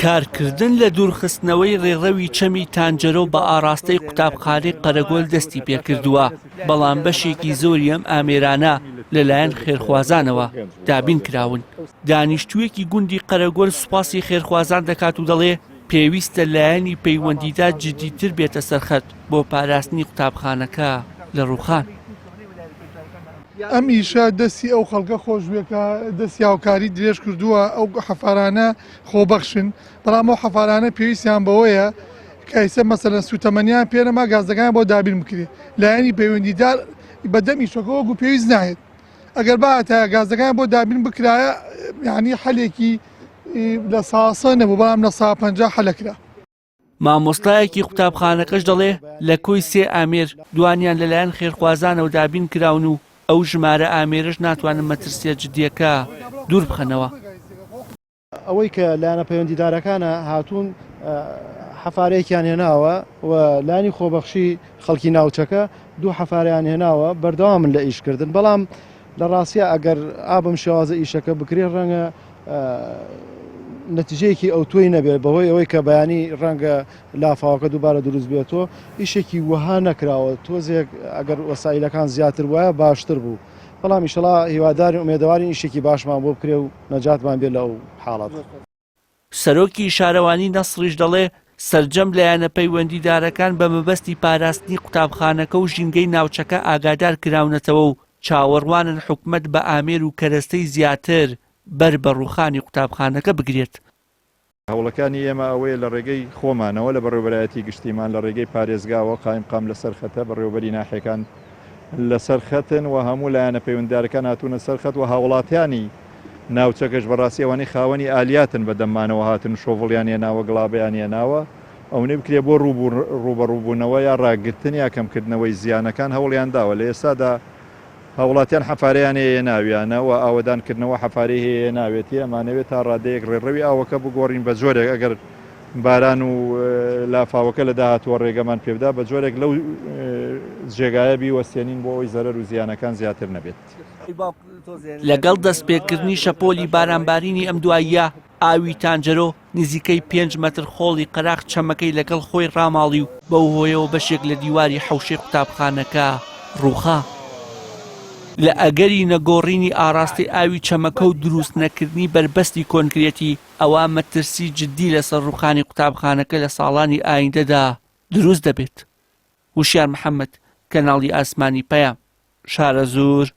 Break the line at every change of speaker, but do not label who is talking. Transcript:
کارکردن لە دوورخستنەوەی ڕێڕەوی چەمی تانجەرۆ بە ئاڕاستەی قوتابخانەی قەرەگۆل دەستی پێکردووە، بەڵام بەشێکی زۆری ئەم ئامێرانە لەلایەن خێرخوازانەوە دابین کراون. دانیشتوویەکی گوندی قەرەگۆل سوپاسی خێرخوازان دەکات و دەڵێ، پێویستە لایەنی پەیوەندیدار جددیتر بێتە سەرخەت بۆ پاراستنی قوتابخانەکە لە ڕووخان.
ئەم ئیشە دەستی ئەو خەڵکە خۆش بێ کە دەستی هاوکاری درێژ کردووە، ئەو حەفارانە خۆبەخشن، بەڵام ئەو حەفارانە پێویستیان بەوەیە کە ئیسە مەسەلەن سووتەمەنیان پێ نەما گازەکانیان بۆ دابین بکرێ، لایەنی پەیوەندیدار بە دەم ئیشەکە وەکو پێویست نایەت، ئەگەر بهاتایە گازەکانیان بۆ دابین بکرایە یانی حەلێکی لە ساسە نەبوو بەڵام لە سا 50 حەلەکرا.
مامۆستایەکی قوتابخانەکەش دەڵێ، لە کۆی سێ ئامێر، دوانیان لەلایەن خێرخوازانەوە دابین کراون و ئەو ژمارە ئامێرەش ناتوانن مەترسییە جدییەکە دوور بخەنەوە.
ئەوەی کە لایەنە پەیوەندیدارەکانە هاتوون حەفارەیەکیان هێناوە و لایەنی خۆبەخشی خەڵکی ناوچەکە دوو حەفارەیان هێناوە بەردەوامن لە ئیشکردن بەڵام لە ڕاستیا ئەگەر ئا بەم شێوازە ئیشەکە بکرێت ڕەنگە نەتیجەیەکی ئەوتۆی نەبێت بەهۆی ئەوەی کە بەیانی ڕەنگە لافاوەکە دووبارە دروست بێتەوە ئیشێکی وەها نەکراوە تۆزێک ئەگەر وەسایلەکان زیاتر وایە باشتر بوو بەڵام ئیشەڵا هیوادارین ئومێدەوارین ئیشێکی باشمان بۆ بکرێ و نەجاتمان بێت لە ئەو حاڵەتە.
سەرۆکی شارەوانی نەسڕیش دەڵێ، سەرجەم لایەنە پەیوەندیدارەکان بە مەبەستی پاراستنی قوتابخانەکە و ژینگەی ناوچەکە ئاگادار کراونەتەوە و چاوەڕوانن حکومەت بە ئامێر و کەرەستەی زیاتر بەر بە ڕووخانی قوتابخانەکە بگرێت.
هەوڵەکانی ئێمە ئەوەیە لە ڕێگەی خۆمانەوە لە بەڕێوەبەرایەتی گشتیمان، لە ڕێگەی پارێزگاوە، قایمقام لەسەر خەتە، بەڕێوەبەری ناحیەکان لەسەر خەتن و هەموو لایەنە پەیوەندیدارەکان هاتوونە سەر خەت و هاوڵاتیانی ناوچەکەش بەڕاستی ئەوانەی خاوەنی ئالیاتن بە دەممانەوە هاتن شۆڤڵیان هێناوە، گڵابەیان هێناوە، ئەونەی بکرێ بۆ ڕووبەڕووبوونەوە یا ڕاگرتن یا کەمکردنەوەی زیانەکان هەوڵیان داوە. لە ئێستادا هاوڵاتیان حەفارەیان هەیە هێناویانە و ئاوەدانکردنەوە حەفارەی هەیە هێناوێتی، ئەمانەوێت تا ڕادەیەک ڕێڕەوی ئاوەکە بگۆڕین بە جۆرێک ئەگەر باران و لافاوەکە لە داهاتووە ڕێگەمان پێبدا بە جۆرێک لەو جێگایە بیوەستێنین بۆ ئەوەی زەرەر و زیانەکان زیاتر نەبێت.
لەگەڵ دەستپێکردنی شەپۆلی بارانبارینی ئەم دواییە، ئاوی تانجەرۆ نزیکەی پێنج مەتر خۆڵی قەراخ چەمەکەی لەگەڵ خۆی ڕاماڵی و بەو هۆیەوە بەشێک لە دیواری حەوشەی قوتابخانەکە ڕووخا. لە ئەگەری نەگۆڕینی ئاڕاستەی ئاوی چەمەکە و دروست نەکردنی بەربەستی کۆنکرێتی، ئەوا مەترسی جددی لەسەر ڕووخانی قوتابخانەکە لە ساڵانی ئایندەدا دروست دەبێت. وشیار محەمەد، کەناڵی ئاسمانی پەیام، شارەزوور.